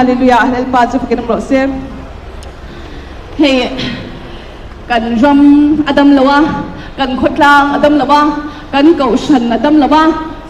Hallelujah Lalpa chu fakin awm rawh se. Hei kan ram a dam lo a, kan khawtlang a dam lo a, kan kohhran a dam lo a,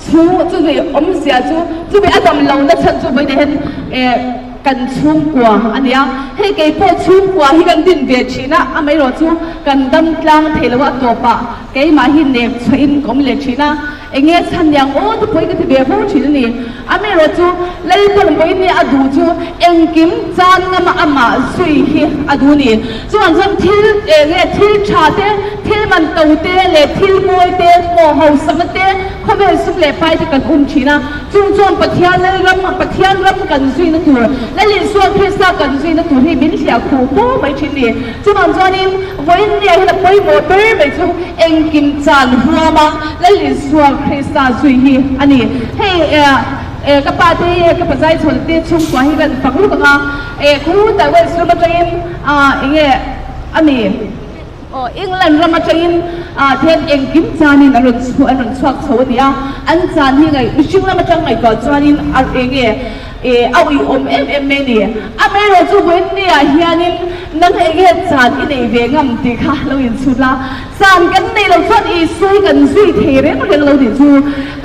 chu chumi awmzia chu chumi a dam lohna chhan chu vawiin ah hian eh kan chhungkua a ni a. Hei kei pawh chhungkua hi kan din ve thin a, amaherawh chu kan dam tlang thei lo a, a tawpah keimah hi nek chhuahin ka awm leh thin a. Enge chhan niang aw te pawhin ka ti ve fo thin a ni. Amaherawh chu Lalpan vawiin nia a duh chu engkim chan ngama amah zui hi a duh a ni. Chuan chuan thil enge thil tha te, thil man to te leh thil mawi te, maw hausakna te, khawvel sum leh pai te kan um thin a. Chung chuan Pathian Lalram, Pathian ram kan zuina tur, Lal Isua Krista kan zuina tur hi min hliah khuh fo mai thin a ni. Chuvang chuanin vawiin nia hian a pawimawh ber mai chu engkim chan huama Lal Isua Krista zui hi a ni. Hei eh ka pa te hi ka pazai chhawn te chhungkua hi kan fak lutuk ang a, eh khutah Wales ram atangin ah enge a ni aw England ram atangin ah then engkim chanin an rawn chhuah an rawn chhuak chho a ni a, an chan hi ngaih mihring lam atang ngaihtuah chuanin a enge Eh, a uiawm em em mai a ni. Amaherawh chu vawiinniah hianin nang enge chan i nei ve ngam tih kha lo inchhut la. Chan kan neih loh chuan Isua hi kan zui thei reng reng lo tih chu.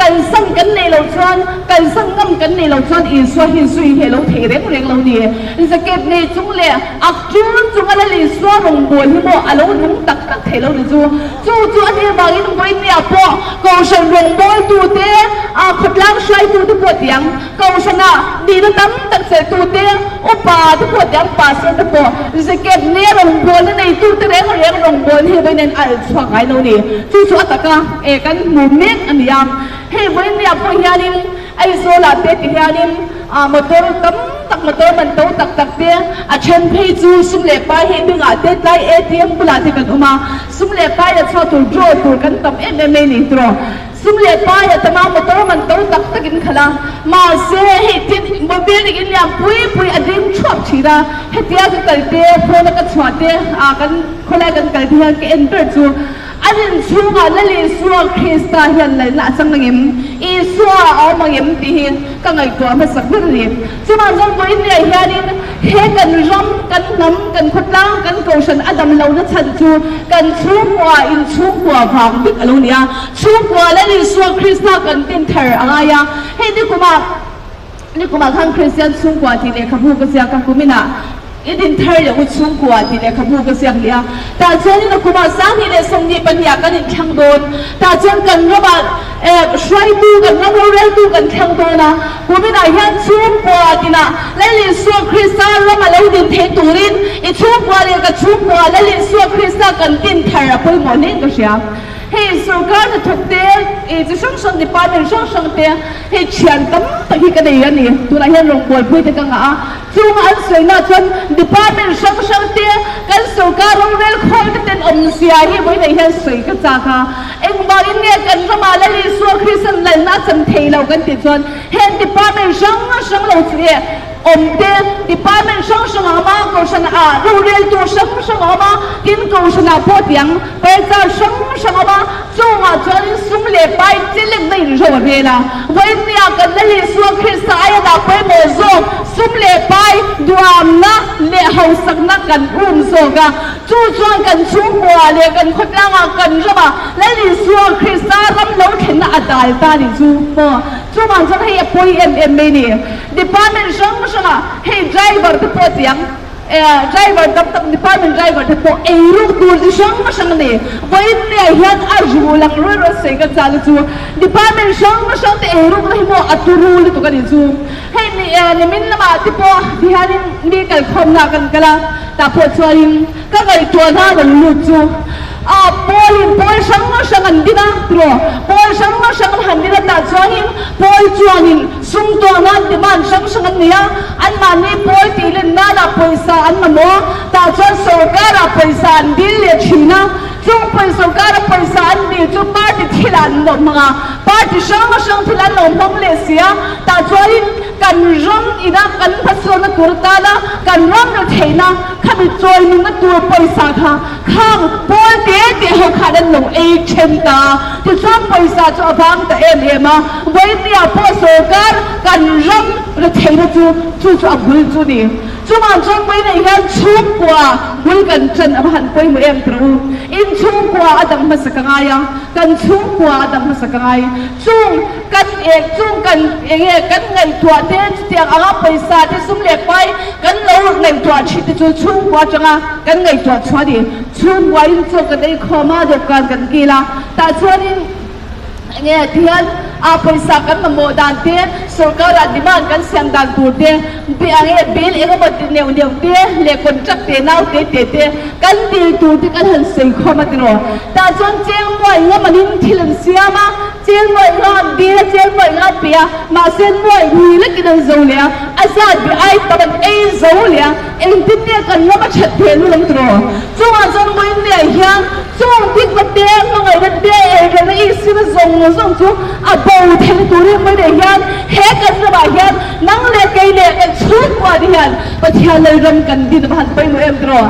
Kalsan kan neih loh chuan, kalsan ngam kan neih loh chuan Isua hi zui hi a lo thei reng reng lo ni. Jacket nei chung leh ak tul chunga Lal Isua rawngbâwl hi maw a lo nung tak tak thei lo ni chu. Chu chu a nih vangin vawiinniah pawh Kohhran rawngbâwltute, khawtlang hruaitute pawh tiang Kohhrana nihna tam tak chelhtute, upa te pawh tiang pastor te pawh jacket nia rawngbawlna neitute reng reng rawngbawlna hi vawiin an alh chhuak ngai lo ni. Chu chu a taka e kan hmu mek a ni a. Hei vawiin nia pawh hianin Aizawlah te ti hianin motor tam tak motor man to tak tak te a then phei chu sum leh pai hei bingah te tlai ATM bulah te kan awm a, sum leh pai a chhuak tur draw tur kan tam em em mai ni tiraw. Sum leh pai a tam a, motor man to tak tak in khalh a, mahse hei tin building in lian pui pui a ding thuap thin a, hetia ka kal te, phone a ka chhuah te, ah kan khawlai kan kal te hian ka en ber chu an inchhungah Lal Isua Krista hian lalna a chang angem, Isua a awm angem tih hi ka ngaihtuah hmasak ber a ni. Chuvang chuan vawiin leh hianin he kan ram, kan hnam, kan khawtlang, kan kohhran a dam lohna chhan chu kan chhungkua inchhungkua vang bik a lo ni a. Chhungkua Lal Isua Krista kan tin thar a ngai a. Hei nikumah nikumah khan Kristian chhungkua tih lehkhabu ka ziak a, kuminah i din thar leh u chhungkua tih lehkhabu ka ziak leh a. Tah chuanin a kumah 2022 ah kan inthlang dawn. Tah chuan kan ramah eh hruaitu kan ram roreltu kan thlang dawn a. Kuminah hian chhungkua tinah Lal Isua Krista ram a lo din thei turin i chhungkua leh ka chhungkua Lal Isua Krista kan tin thar a pawimawh hlein ka hria. Hei sorkar hnathawk te, ih chi hrang hrang department hrang hrang te hei thian tam tak hi ka nei a ni. Tunah hian rawngbawlpui te ka ngah a, chunga an sawi nah chuan department hrang hrang te kan sorkar rorel khawl te ten awmzia hi vawiinah hian sawi ka chak a. Engvangin nge kan ramah Lal Isua Kristian lalna a chan thei lo kan tih chuan heng department hrang hrang lo chu e awm te, department hrang hrang a awm a, kohhran ah roreltu hrang hrang a awm a, tin kohhran ah pawh tiang Perchar hrang hrang awm a, chungah chuanin sum leh pai chilenna in ro a rel a. Vawiinnia kan Lal Isua Krista aia dah pawimawh zawk sum leh pai duamna leh hausakna kan um zawk a. Chu chuan kan chhungkua leh kan khawtlangah kan ramah Lal Isua Krista ram lo thlenna a dal ta nih chu maw. Chuvang chuan hei a pawi em em mai ni. Department hrang hrangah hei driver te pawh tiang. Driver tam tak department driver te pawh ei ruk tur chi hrang hrang a ni. Vawiin nia hian a ru lang ruai ruai sawi ka chal chu department hrang hrang te ei rukna hi maw a turu lutuk a ni chu. Hei ni nimin lamah te pawh ti hianin mi kalkhawmna kan kal a, tah pawh chuanin ka ngaihtuahna a rawn lut chu a pawlin pawl hrang hrang an din a tiraw, pawl hrang hrang an han din a tah chuanin pawl chuanin Sum tuahna demand hrang hrang an nei a, anmahni pawl tih len nanah pawisa an mamawh a, tah chuan sorkarah pawisa an dil leh thin a, chung pawi sorkara pawisa an dil chu party thilah an lo hmang a, party hrang hrang thil an lo hmang leh si a, tah chuanin kan ram ina kan hmasawnna. tur atana kan ram retheihna khami chawi nunna tur pawisa kha khang pawl te te ho khan an lo ei then ta a, tichuan pawisa chu a vang ta em em a, vawinia pawh sorkar kan ram retheihna chu chu chu a bul chu ni. Chungah chuan vawiinah hian chhungkua bul kan ṭan a va han pawimawh em tawh u. In chhungkua a dang hmasa ka ngai a, kan chhungkua a dang hmasa ka ngai. Chung kan eng chung kan eng nge kan ngaihtuah te chutiang anga pawisa te sum leh pai kan lo ngaihtuah thin te chu chhungkua atanga kan ngaihtuah chhuah a ni. Chhungkua in chaw kan ei khawm a, dawhkan kan kil a, tah chuanin eng nge tihian a pawisa kan mamawh dan te, sorkar ah demand kan siam dan tur te, eng nge bill eng emaw ti neuh neuh te leh contract te nau te te te kan dil tur te kan han sawi khawm a tiraw. Tah chuan cheng nuai nga manin thil an siam a, cheng nuai nga an dil a, cheng nuai nga an pe a, mahse nuai hnih lekin an zo leh a, a zat bi ai tam an ei zo leh a, engtin nge kan ram a that thei lu lam tiraw? Chungah chuan vawiin hian chung dikna te, hmangaihna te, eirelna isina zawng zawng chu a bo theihna turin vawiin hian he kan ramah hian nang leh kei leh kan chhungkua te hian Pathian Lalram kan din a va han pawimawh em tiraw?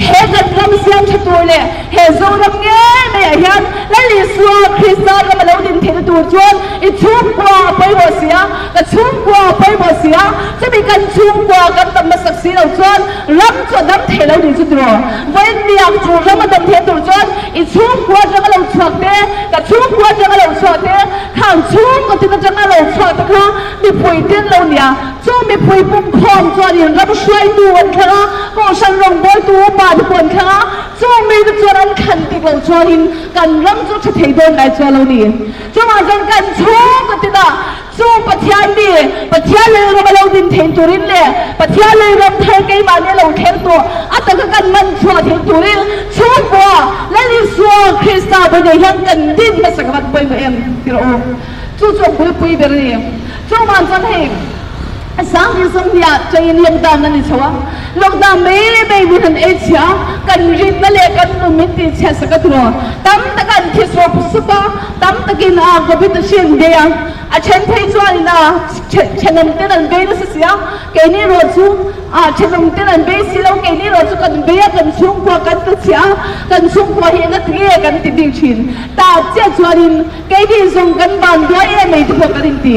He kan ram siam tha tur leh He Zoram ngei maiah hian Lal Isua Krista ram a lo din theihna tur chuan i chhungkua a pawimawh si a, ka chhungkua a pawimawh si a, chumi kan chhungkua kan tam hmasak si lo chuan ram chu a dam thei lo nih chu tiraw? Vawiin miang chu ram a dam theih tur chuan i chhungkua atanga lo chhuak te, ka chhungkua atanga lo chhuak te, khang chhungkaw tin atanga lo chhuak te kha mipui te an lo nia. Chu mipui pumkhawm chuanin ram hruaitu an thleng a, kohhran rawngbawltu upa te pawh an thleng a, chu mite chuan an thlan tik loh chuanin kan ram chu tha thei dawn ngai chuan lo ni. Chungah chuan kan chhungkaw tinah chu Pathian mi, Pathian lei ram a lo din thei turin leh Pathian lei ram thar keimahni a lo thleng tawh a taka kan man chhuah thei turin chhungkua Lal Isua Krista pawh hian kan din hmasa ka van pawimawh em ti rawh u. Chu chu a bulpui ber a ni. Chuvang chuan hei Sangri Sawmhnih atangin lockdown a ni chho a, lockdown mai mai min han ei chhia a, kan rinna leh kan nun min tih chhiat sak a turaw. Tam taka an thi sup sup a, tam takin a covid a hri an bei a, a then phei chuanin a thenawm ten an bei nasa si a, keini erawh chu a thenawm ten an bei si lo, keini erawh chu kan bei a, kan chhungkua kan ta chhia a, kan chhungkua hi enga tinge kan ti bik thin. Tah chiah chuanin Keini zawng kan vanduai em ei te pawh kan inti.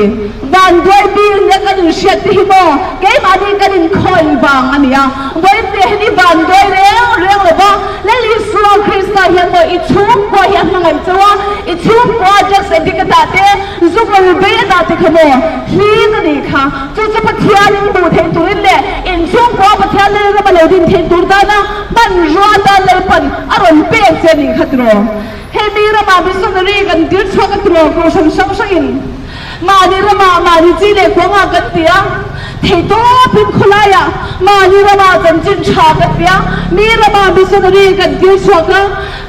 Vanduai bik nia kan inhriat te hi maw keimahni kan inkhawih vang a nia. Vawiin hian i vanduai reng reng lo va, Lal Isua Krista hian maw i chhungkua hi a hmangaih chauh a, i chhungkua drugs addict a dah te, zu ngawi bei a dah te kha maw hling a nih kha. Chu chu Pathianin hmuh theih turin leh inchhungkua Pathian Lalram a lo din theih tur tana hmanrua tan Lalpan a rawn pek che a nih kha tiraw. He mi ramah missionary kan tir chhuak a tiraw kohhran hrang hrangin mahni ramah mahni chi leh kuangah kan ti a, theihtawpin khawlaiah mahni ramah chanchin tha kan ti a, mi ramah missionary kan tir chhuak a,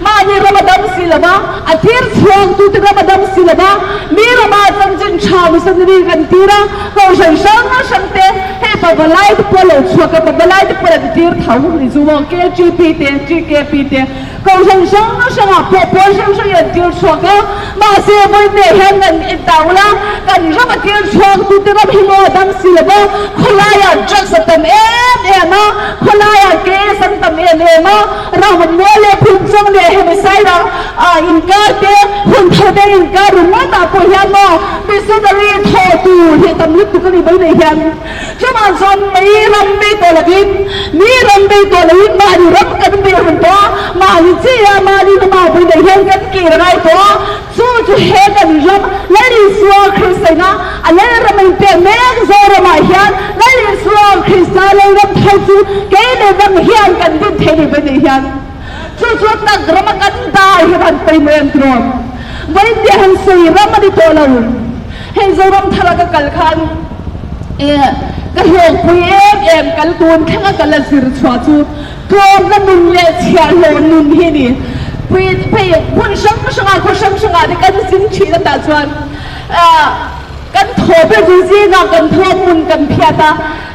mahni ram a dam si lo va, a tir chhuak tute ram a dam si lo va, mi ramah chanchin tha missionary kan tir a, kohhran hrang hrang te hei pavalai te pawh a lo chhuak a, pavalai te pawh an tir tho ni chu maw KGP te GKP te. Kohhran hrang hrangah pawh pawl hrang hrangin an tir chhuak a, mahse vawiin hian kan en ta ula, kan ram a tir chhuak tute ram hi maw a dam si lo va, khawlaiah drugs a tam em em a, khawlaiah case an tam em em a, rammual leh phunchawng leh hemi sairang ah inkar te, hun thar veng inkar ringawt ah pawh hian maw missionary thawh tur hi a tam lutuk a ni vawiin hian. Chuvang chuan mi ram bei tawh lovin, mi ram bei tawh loin mahni ram kan bei hun tawh a, mahni chiah mahni hnamah vui nei hian kan kir a ngai tawh a, chu chu he kan ram Lal Isua Kristaina a Lalram in pek mek Zoramah hian Lal Isua Krista Lalram thar chu kei leh dang hian kan din thei ni ve nei hian chu chu tak rama kan dai hi han pawimawh em tiraw? Vawiin han sawi ram a ni tawh lo. Hei Zoram thara ka kal khan eh ka hlawkpui em em kal tun thlenga ka la zir chhuah chu tlawmna nun leh chhiahhlawh nun hi a ni. Pui phei hmun hrang hrangah khaw hrang hrangah te kan zin thin a tah chuan ah. Kan thaw ber chu zingah kan thaw hmun kan phiat a,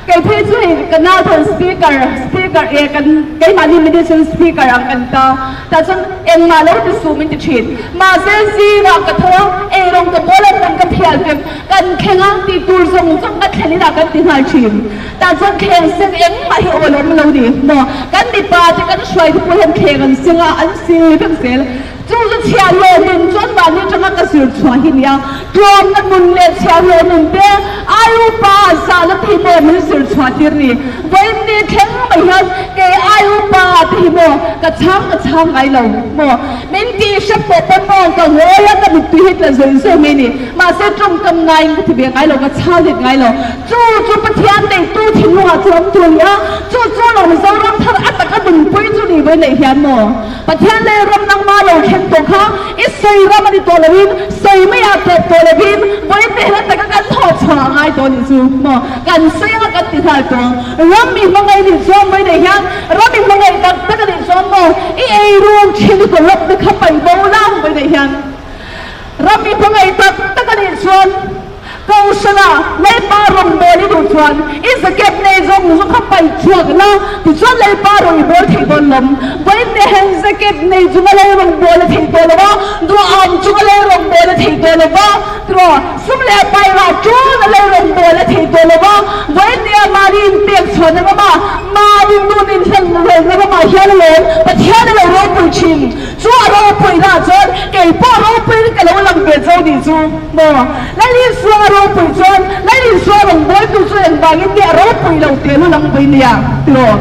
kei phei chu hei ka nau chuan speaker speaker e kan keimahni medicine speaker ang kan ta tah chuan engmah lo ti suh min ti thin. Mahse zingah ka tho a, eirawng ka bawl a hmun ka phial vek, kan thleng a tih tur zawng zawng ka thlen inah kan ti nghal thin. Tah chuan thleng seng engmah hi awl awm lo ni maw? Kan mipa te kan hruai te pawh hian thleng an seng a, an sil vek zel. Chu chu chhiahhlawh nun chuan mahni atanga ka zir chhuah hi nia. Tlawmna nun leh chhiahhlawh nun te Aiupa zahna te hi maw min zir chhuah tir ni. Vawiin ni thleng mai hian kei Aiupa te hi maw ka chhang ka chhang ngai lo maw. Min tih hrep pawh pawn maw ka ngawi a ka mittui hi tla zawih zawih mai ni. Mahse tawngkam ngaiin ka ti ve ngai lo, ka chhang let ngai lo. Chu chu Pathian neitu thinlungah chu awm tur a ni a, chu chu lo Mizoram thar a taka nunpui chu ni vawi neih hian maw? Pathian leh ram nangmah lo thleng tawh kha i sawi ram a ni tawh loin, sawi maiah tawp tawh lovin vawi hmehna taka kan thawh chhuah a ngai tawh a nih chu maw? Kan sawi anga kan ti nghal tawh. Ram i hmangaih nih chuan vawi neih hian ram i hmangaih tak tak a nih chuan maw i eiruk thin i corrupt te kha paih bo la vawi neih hian ram i hmangaih tak tak a nih chuan Kohhrana Lalpa rawngbâwl i duh chuan i zakep nei zawng zawng kha paih chhuak la, tichuan Lalpa rawn i bâwl theih dawn lawm. Vawiin heng zakep nei chunga lei rawngbâwl a theih tawh lo va, duham chunga lei rawngbâwl a theih tawh lo va, tiraw, sum leh pai rah ṭûna lei rawngbâwl a theih tawh lo va, vawiin nia mahni inpek chhuahna rama, mahni nun inhlan rawlna ramah hian alawm Pathian a lo ropui ṭhin. Chu a ropuina chuan kei pawh ropuiin ka lo lang ve cho nih chu maw? Lal Isua a ropui chuan Lal Isua rawngbawltu chu engvangin nge a ropui lo teh lu lang pui nia tiraw?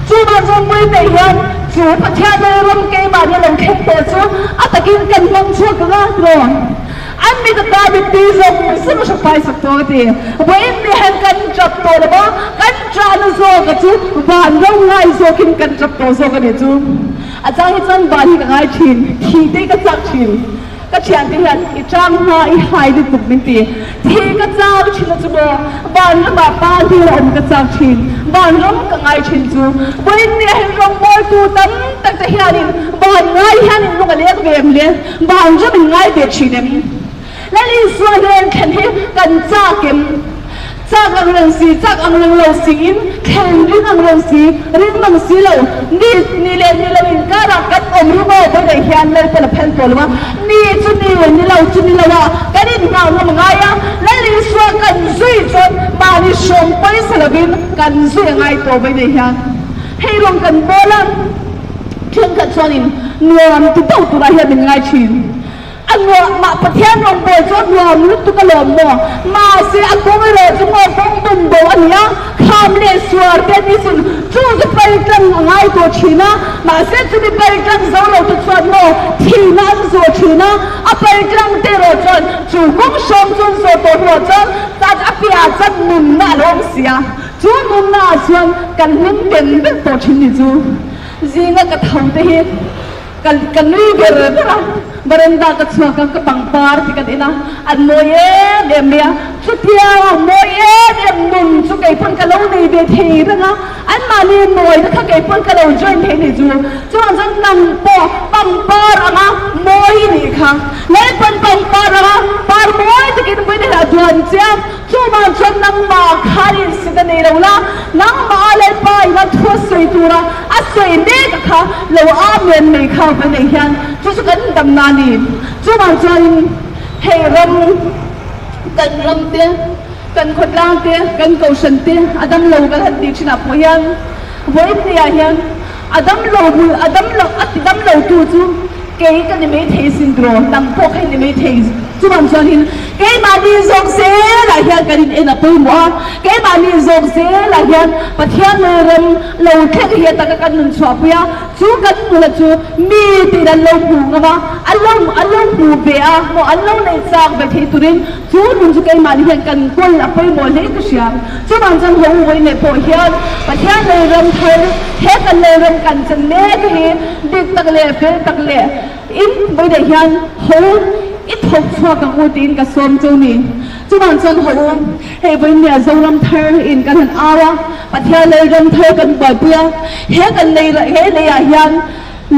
Chuvang chuan mui neih hian chu Pathian leh ram keimahni a lo thleng tawh chu a takin kan hmang chhuak ang a tiraw? An mit ata mittui zawng zawng a hre fai sak tawh a ti. Vawiin ni hian kan tap tawh lo va, kan tahna zawka chu van ro ngai zawkin kan tap tawh zawk a nih chu. A chang hi chuan van hi ka ngai thin, thih te hi ka chak thin. Ka thiante hian i chang hma i hai lutuk min ti. Thih ka chak thin a chu maw, van ramah pa hlir a awm ka chak thin, van ram ka ngai thin chu. Vawiin ni ah hian rawngbawltu tam tak te hianin van ngai hian in lung a leng ve em le? Van ram in ngai ve thin em? Lal Isua hnen thlen hi kan chak em? Chak ang reng si, chak ang reng lo siin, thlen ring ang reng si, ring mang si lo, ni ni leh ni lo inkarah kan awm ru maw? Vawidaih hian Lalpan a phel tawh lo a, ni chu ni, ni lo chu ni lo a, kan inhngah ngam a ngai a, Lal Isua kan zui chuan mahni hrawm pawisa lovin kan zui a ngai tawh vawidaih hian. Hei rawng kan bawl a, thenkhat chuanin nuam ti deuh turah hian min ngai thin. A nuam mah Pathian rawngbâwl chu a nuam lutuk a lawm maw? Mahse a kawng erawh chu maw kawng bum bo a ni a, kham leh suar te ni chun chu chu paltlang a ngai tawh thin a, mahse chumi paltlang zo lo te chuan maw thihna an zawh thin a, a paltlang te erawh chuan chu kawng hrawm chu an zawh tawh hnuah chuan tan a piahah chuan nunna a lo awm si a, chu nunna ah chuan kan hlim den vek tawh thin ni chu zinga ka tho te hi. Ka ka nui ber ber a, veranda ka chhuak a, ka pangpar te kan en a, an mawi em em mai a, chutia mawi em em nun chu kei pawn ka lo nei ve thei reng a, anmahni mawina kha kei pawn ka lo join thei ni chu, chuan chuan nang pawh pangpar anga mawi i nih kha, Lalpan pangpar anga par mawi takin vawi hlah duan che a, Chuvang chuan nangmah khan insit a nei lo la, nangmah a Lalpa in a thu a sawi tura a sawi mek a kha lo Amen mai kha va neih hian chu chu kan damna a ni. Chuvang chuanin hei ram, kan ram te, kan khawtlang te, kan kohhran te a dam lo kan han tih thinah pawh hian vawiin hian a dam lo bul a dam lo a ti dam lo tu chu Kei ka ni mai thei sin tiraw, nang pawh kha i ni mai thei. Chuvang chuanin keimahni zawk zelah hian kan in en a pawimawh a, keimahni zawk zelah hian Pathian leh ram lo thleng hi ataka kan nun chhuahpui a, chu kan nula chu mi tiin an lo hmu ngam a, an lo an lo hmu ve a, maw an lo nei chak ve thei turin chu nun chu keimahni hian kan kawl a pawimawh hle ka hria. Chuvang chuan ho vawi leh pawh hian Pathian leh ram thar he kan leh ram kan chen mek hi Dik tak leh fel tak leh in vawidaih hian ho i thawk chhuak ang u tiin ka sawm chu ni. Chuvang chuan ho u, hei vawinia Zoram thar in kan han au a, Pathian lei ram thar kan buaipui a, he kan lei he leiah hian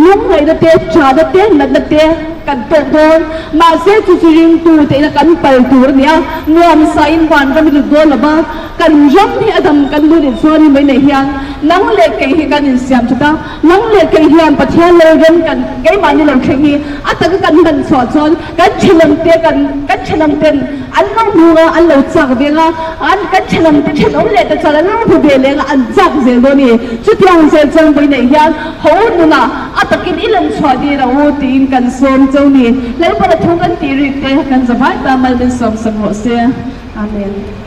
lungngaihna te, ṭahna te, natna te. kan tawk dawn. Mahse chu chu ringtu te ina kan pal tur a ni a, nuamsa in vanram i lut dawn lo va, kan ram hi a dam kan duh nih chuan i mai nei hian nang leh kei hi kan insiam that a, nang leh kei hian Pathian lo rem kan keimahni lo thleng hi a taka kan hman chhuah chuan kan thenawm te kan kan thenawm ten an lo hmu a, an lo chak ve ang a, an kan thenawm te thenawm leh te chuan an lo hmu ve leh ang a, an chak zel dawn a ni. Chutiang zel chuan vawi neih hian ho nunah a takin i lan chhuah dir ang u tiin kan sawm cheu ni. Lalpana thu kan tih rik te kan zavai ta mal min sawm sak rawh se. Amen.